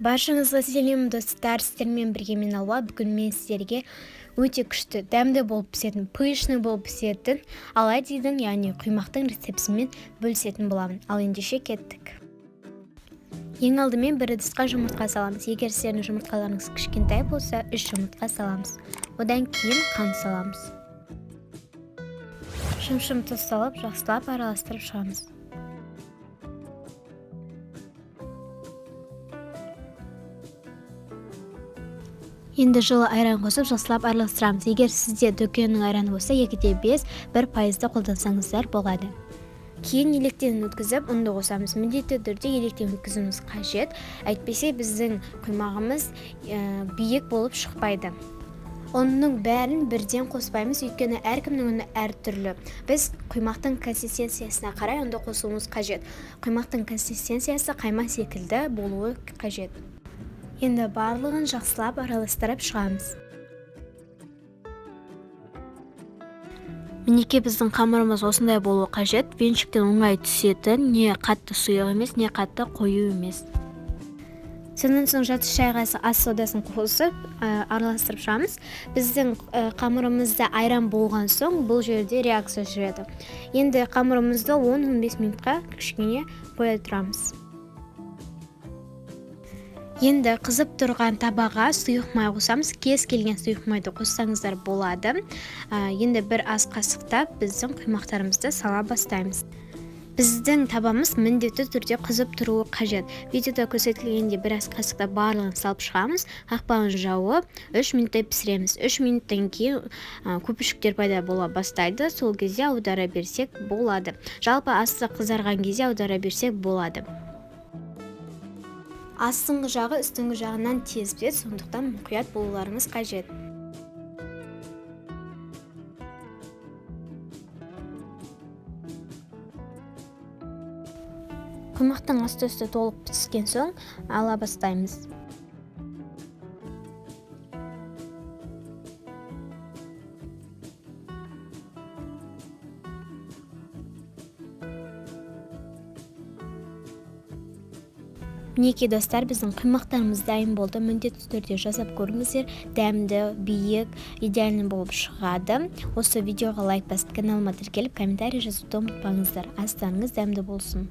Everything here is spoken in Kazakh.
Баршаңызға сәлем, достар! Сіздермен бірге мен, Алуа. Бүгін мен сіздерге өте күшті, дәмді болып пісетін, пышный болып пісетін оладьидің, яғни құймақтың рецептісімен бөлісетін боламын. Ал ендеше кеттік. Ең алдымен бір ыдысқа жұмыртқа саламыз. Егер сіздердің жұмыртқаларыңыз кішкентай болса, 3 жұмыртқа саламыз. Одан кейін қант саламыз. Шымшым тұз салып, жақсылап араластырып шығамыз. Енді жылы айран қосып, жақсылап араластырамыз. Егер сізде дүкеннің айраны болса, 2,5, 1 пайызды қолдансаңыздар болады. Кейін електен өткізіп, ұнды қосамыз. Міндетті түрде електен өткізуіміз қажет, әйтпесе біздің құймағымыз биік болып шықпайды. Ұнның бәрін бірден қоспаймыз, өйткені әркімнің ұны әртүрлі. Біз құймақтың консистенциясына қарай ұнды қосуымыз қажет. Құймақтың консистенциясы қайма секілді болуы қажет. Енді барлығын жақсылап араластырып шығамыз. Мінекей, біздің қамырымыз осындай болуы қажет: венчиктен оңай түсетін, не қатты сұйық емес, не қатты қою емес. Содан соң жарты шай қасық ас содасын қосып, араластырып шығамыз. Біздің қамырымызда айран болған соң, бұл жерде реакция жүреді. Енді қамырымызды 10-15 минутқа кішкене қоя тұрамыз. Енді қызып тұрған табаға сұйық май қосамыз. Кез келген сұйық майды қоссаңыздар болады. Енді бір ас қасықтап біздің құймақтарымызды сала бастаймыз. Біздің табамыз міндетті түрде қызып тұруы қажет. Видеода көрсетілгендей, бір ас қасықтап барлығын салып шығамыз. Қақпағын жауып, 3 минуттай пісіреміз. 3 минуттан кейін көпіршіктер пайда бола бастайды. Сол кезде аудара берсек болады. Жалпы, асты қызарған кезде аудара берсек болады. Астыңғы жағы үстіңгі жағынан тез піседі, сондықтан мұқият болуларыңыз қажет. Құймақтың асты үсті толық піскен соң, ала бастаймыз. Мінекей, достар, біздің құймақтарымыз дайын болды. Міндетті түрде жасап көріңіздер. Дәмді, биік, идеальный болып шығады. Осы видеоға лайк басып, каналыма тіркеліп, комментарий жазуды ұмытпаңыздар. Астарыңыз дәмді болсын!